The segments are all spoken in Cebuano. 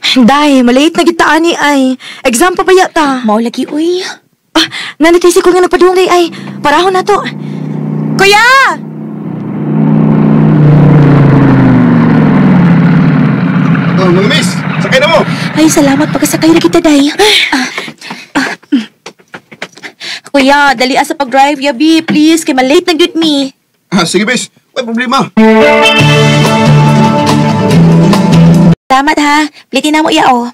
Day, malate na kita ani ay. Exam pa ba yata? Mao lagi, uy. Ah, nanitisi ko nga nagpaduong day ay. Parahon na to. Kuya! Oh, mga miss, sakay na mo. Ay, salamat pagkasakay na kita, day. Kuya, dali sa pag-drive, yabi, please. Kay malate na gyud mi. Ah, sige, miss. May problema. Salamat ha. Plitin na mo iya, oh.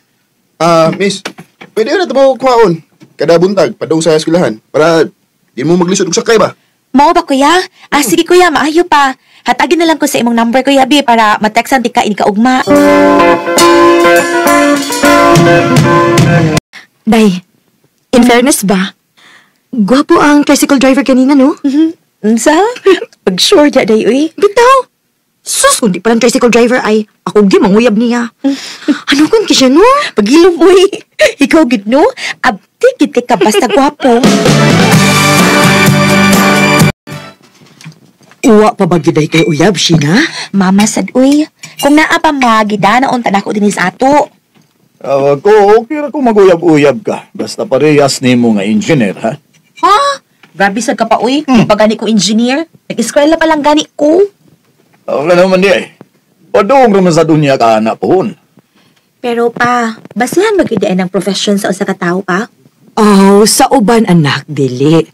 Ah, miss, pwede na ito mo kuhaon. Kada buntag, padung sa eskwelahan. Para di mo maglisod og sakay ba? Mao ba, kuya? Ah, sige, kuya, maayo pa. Hatagin na lang ko sa imong number, kuya, bi, para matextan di ka ini kaugma. Day, in fairness ba? Gwapo ang tricycle driver kanina, no? Unsa? Pag-sure da, day, uy. Bitaw! Sus, kung di palang tricycle driver ay ako gi manguyab niya. Ano kun kisya, no? Pagilom, uy. Ikaw, gid, no? Abti, gid kay ka basta gwapo. Uwa pa ba giday kay uyab, Sheena? Mama sad, uy. Kung naa pa ma, gida na unta na ako dinhi sa ato. Ako, okay ra kung maguyab-uyab ka. Basta parehas nimo nga engineer, ha? Ha? Grabe sad ka pa, uy. Pa gani ko engineer. Nag-eskwela pa lang gani ko. Wala naman di ay. Padung raman sa dunya ka anak pohon. Pero pa, basihan magyud ang profession sa usa ka tawo pa? Oh, sa uban anak, dili.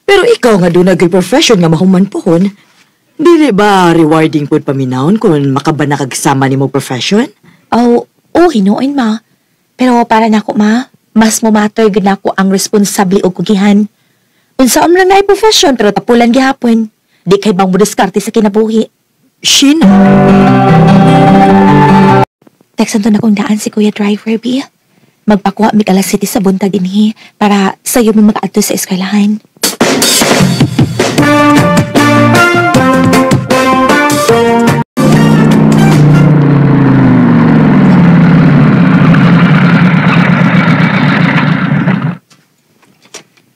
Pero ikaw nga doon nagay profession nga mahuman pohon. Dili ba rewarding pod paminawon kung makabana kagsama nimo profession? Oh, oh, hinuon ma. Pero para nako ma, mas mo matter gud nako ang responsable og kugihan. Unsa man lang na profession pero tapulan gihapon. Di kay bang mo diskarte sa kinabuhi. Sheena. Texan to na kong daan si Kuya Driver, B. Magpakuha mig alas 7 sa buntag inhi para sayo mo makaadto sa eskwelahan.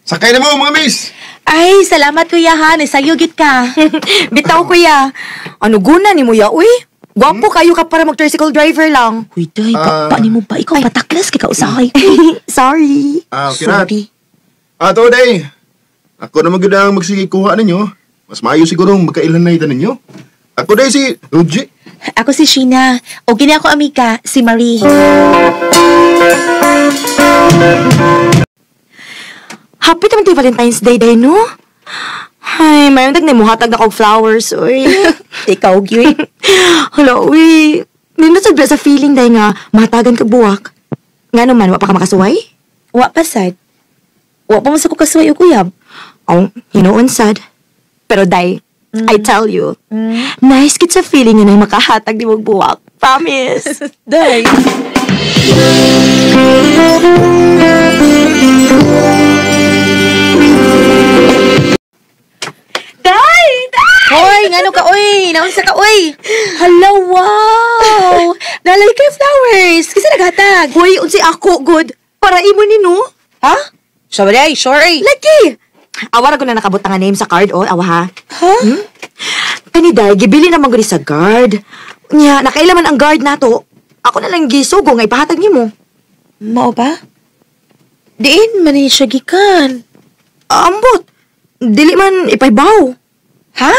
Sakay na mo, mga miss! Ay, salamat kuya ha. Nasayo gid ka. Bitaw, kuya. Ano guna ni mo ya, uy? Gwapo kayo ka para mag-tricycle driver lang. Uy, day, pa ni mo ba? Ikaw pataklas kay kausahay. Sorry. Ah, okay na. Sorry. Ah, to, day. Ako na magyud ang magsige kuha ninyo. Mas maayo siguro magkailan na ita ninyo. Ako day si Ruji. Ako si Sheena. O gini ako amiga, si Marie. Happy naman tayo Valentine's Day, day, no? Ay, mayroon tag muhatag na kog flowers, uy. Ikaw, gyud. Hala, uy. Nindot sad ba sa feeling, day, nga mahatagan kag buwak. Nga naman, wa pa ka makasuway? Wa pa sad. Wa pa man sa ko kasuway og uyab. Oh, hinuon sad. Pero, day, I tell you, nice kit sa feeling nga na makahatag di mong buwak. Promise. Day. Day! Day! Hoy, ngano ka, oy? Naunsa ka, oy? Hala, wow! Nalay kay flowers. Kasi naghatag. Hoy, unsay ako, good. Para imo ni, no? Ha? Sorry, sorry. Lagi! Awa ra ko na nakabot nga name sa card, oh. Awa, ha? Ha? Hmm? Kani, day, gibili naman ko ni sa guard. Nya, nakailaman ang guard nato. Ako na lang gisugo nga ipahatag nimo. Mao ba? Diin man ni siya gikan. Ambot. Dili man ipaybaw. Ha?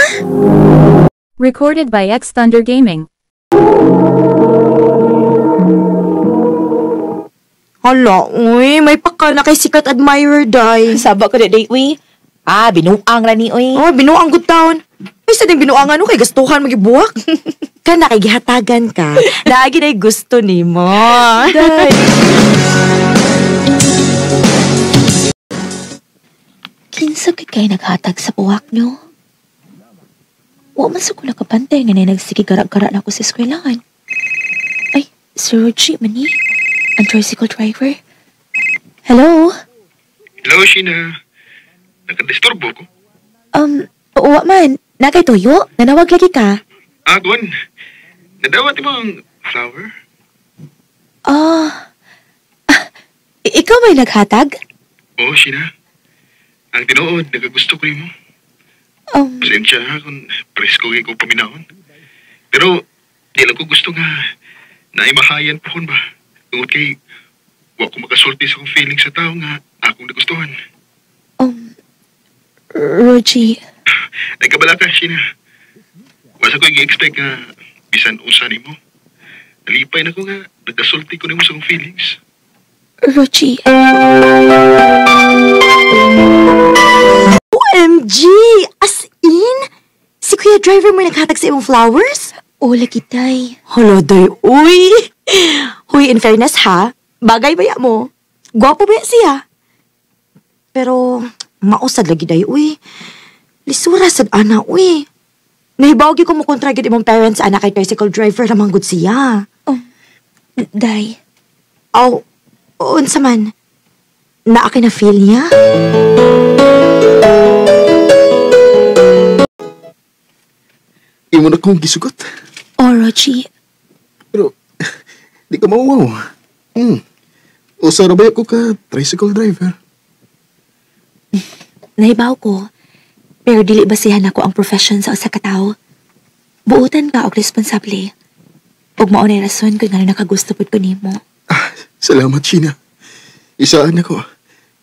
Recorded by X Thunder Gaming. Hala, uy, may paka na kay secret admirer, day. Saba ko na day, uy. Ah, binuang ra ni, uy. Oh, binuang good town. Ay, sa ding binuangan, no, kay gastuhan magibuwak. Kana kay gihatagan ka. Naagi na'y gusto nimo. Day. Kinsa kay kay naghatag sa buwak nyo? Wa man sa ko nakabantay nga na nagsige gara-gara na ako sa eskwelahan. Ay, si Rogie man ni. Ang tricycle driver. Hello? Hello, Sheena. Nakadisturbo ko. Wa man. Nakay tuyo? Nanawag lagi ka? Ah, Gwen. Nadawat mo ang flower? Ah, ikaw may naghatag? Oo, Sheena. Ang tinuod, nagagusto ko nimo. Pasensya ha kung presko kay ko paminahon. Pero, di lang ko gusto nga naimahayan po ba. Tungod kay, wa ko makasulti sa akong feelings sa tao nga akong nagustuhan. Rogie. Nagkabala ka, Sheena. Wasa ko i-expect nga bisan usa nimo. Nalipay na ko nga nagkasulti ko nimo sa akong feelings. Rogie. OMG! As in? Si Kuya Driver mo naghatag sa imong flowers? Oh, lagi, day. Hala, day, uy! Huy, in fairness ha, bagay ba ya mo? Gwapo ba ya siya? Pero, mausad lagi, day, uy. Lisura sad ana, uy. Nahibaw gyud ko mo kontra gyud imong parents ana kay tricycle driver ramang gud siya. Oh, day. Aw, unsa man? Naa kay na feel niya? Imo na kong gisugot. Oh, Rogie. Pero, di ka mauwaw. Usa ra ba ko ka tricycle driver? Nahibaw ko. Pero dili basihan ako ang profession sa usa ka tawo. Buotan ka og responsable. Ug mao nay rason kung ngano nakagusto pud ko nimo. Ah, salamat, Sheena. Isaan ako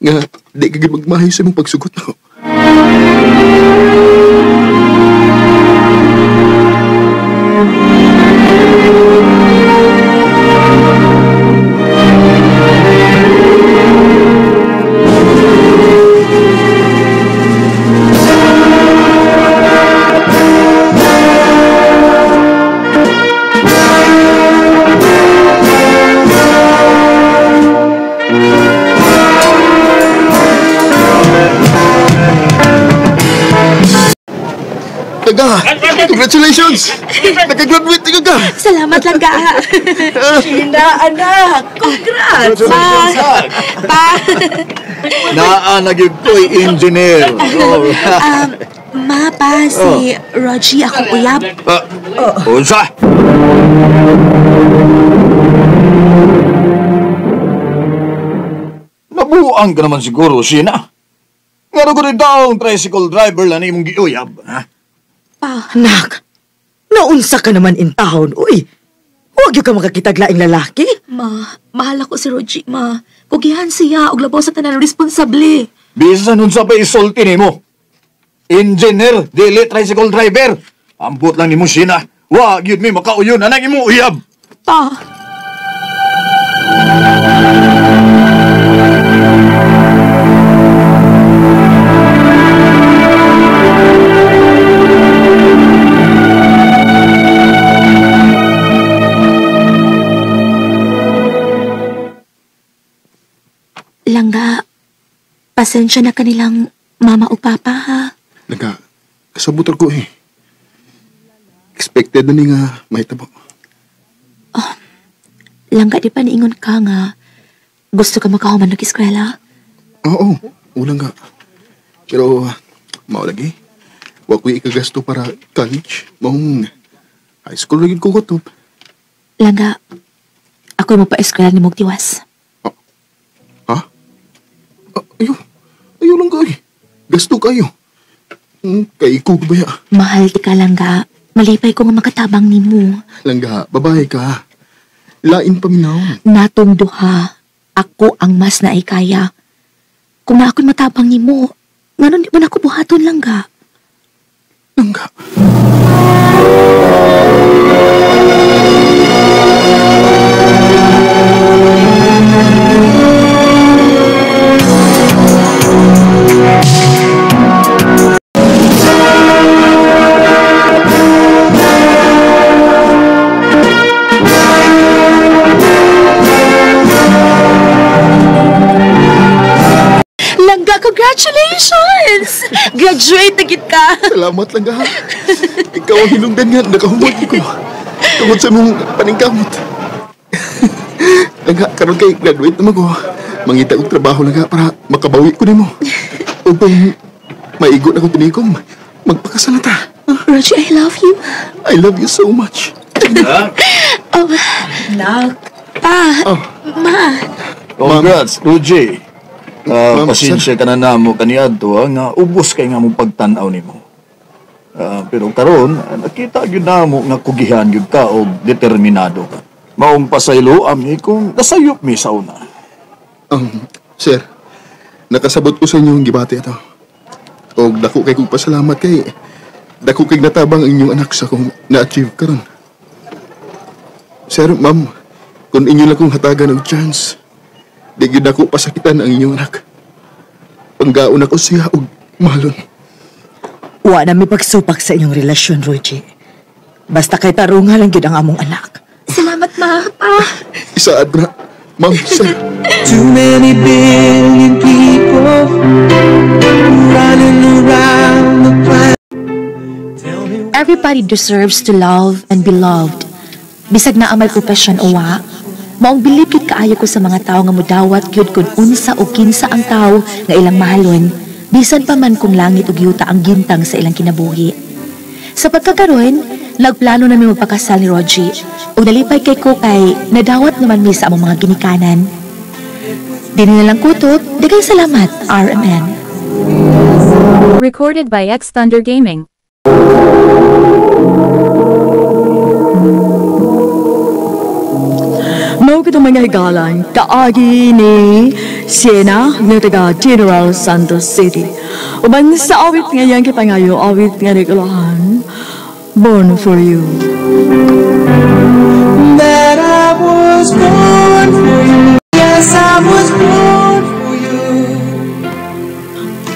nga di ka gid magmahay sa imong pagsugot nako. Taga! Congratulations! Nakagraduate ka ka! Salamat lang ka! Sheena, anak! Congrats! Congratulations, ha. Pa! Naa na gyud ko'y engineer. Ma, pa, si Rogie akong uyab. Unsa? Nabuang ka naman siguro, Sheena. Nga ko rin daong tricycle driver lang imong giuyab, ha? Pa. Anak, naunsa ka naman in town, uy. Huwag yun ka makakitag laing lalaki. Ma, mahal ako si Rogie, ma. Kugihan siya, og labaw sa tanan responsable. Bisan unsa pa isulti nimo. Engineer, dili tricycle driver. Ambot lang nimo, Sheena. Wa gyud mi makauyon anak imong uyab. Pa. Langga, pasensya na kanilang mama o papa, ha? Langga, kasabot ko eh. Expected na ni nga mahitabo. Oh, Langga, di pa niingon ka nga gusto ka makahuman ng eskwela? Oo, ulang nga. Pero, mao lagi. Wa ko'y ikagasto para college. Maong high school lagi ko kutob. Langga, ako'y magpa-eskwela ni Mugtiwas. Ha? Ayaw. Ayaw lang kayo. Gasto kayo. Kay ko ba ya? Mahal di ka, Langga. Malipay ko nga makatabang ni mo. Langga, babae ka. Lain paminaw. Natong duha. Ako ang mas naikaya. Kung na ako'y matabang ni mo, nganon di mo na ako buhaton, Langga? Langga. Langga, congratulations! Graduate na gid ka! Salamat, Langga. Ikaw ang hinungdan nga, nakahuwag ko. Tungod sa mong paningkamot. Langga, karon kay graduate naman ko. Mangita og trabaho, Langga, para makabawi ko nimo. O kung maigo na kong tinikom, magpakasal na ta. Rogie, I love you. I love you so much. Oh, Nak. Pa, oh. Ma. Congrats, Rogie. Pasensya ka na namo kaniadto nga ubos kay nga mong pagtan-aw nimo. Pero karon nakita gyud namo nga kugihan gyud ka og determinado ka. Maong pasaylo ami kung nasayop mi sa una. Sir, nakasabot ko sa inyong gibati ato. Og dako kay kong pasalamat kay dako kay natabang ang inyong anak sa akong na-achieve karon. Sir, ma'am, kung inyo lang kong hatagan og chance, di gyud nako pasakitan ang inyong anak. Panggaon ako siya og mahalon. Wa na mi pagsupak sa inyong relasyon, Rogie. Basta kay tarunga lang gyud ang among anak. Salamat, ma. Pa. Isaad na, ma'am, sir. Too many billion people running around the planet. Tell me Everybody deserves to love and be loved. Bisag naa may profession o wa, maong bilib gyud kaayo ko sa mga tawo nga mudawat gyud kung unsa o kinsa ang tawo nga ilang mahalon, bisan pa man kung langit ug yuta ang gintang sa ilang kinabuhi. Sa pagkakaroon, nagplano nami magpakasal ni Rogie ug nalipay kay ko kay nadawat naman mi sa among mga ginikanan. Dini na lang kutob, daghang salamat, RMN. Recorded by X Thunder Gaming. Mao kitong mga higalan, kaagi ni Siena nga taga General Santos City. Uban sa awit nga iyang kipangayo, awit nga nikulahan, Born for You. That I was born for you. Yes, I was born for you.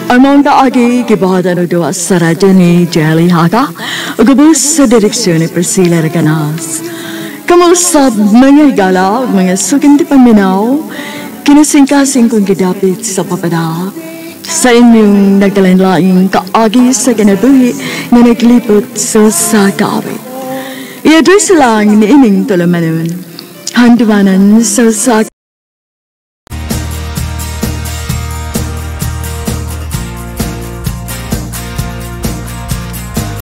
Ang mga kaagi, gibuhatan og duwa sa radyo ni Jelly Haka, ug ubos sa direksyon ni Priscilla Reganas. Kamusab mga higala, ug mga suking di paminaw, kinasingkasing kong gidapit sa papada. Sa inyong nagdalain-laing kaagi sa kinabuhi nga naglipot sa kaawit. I-address lang ni ining tulamanon. Handumanan sa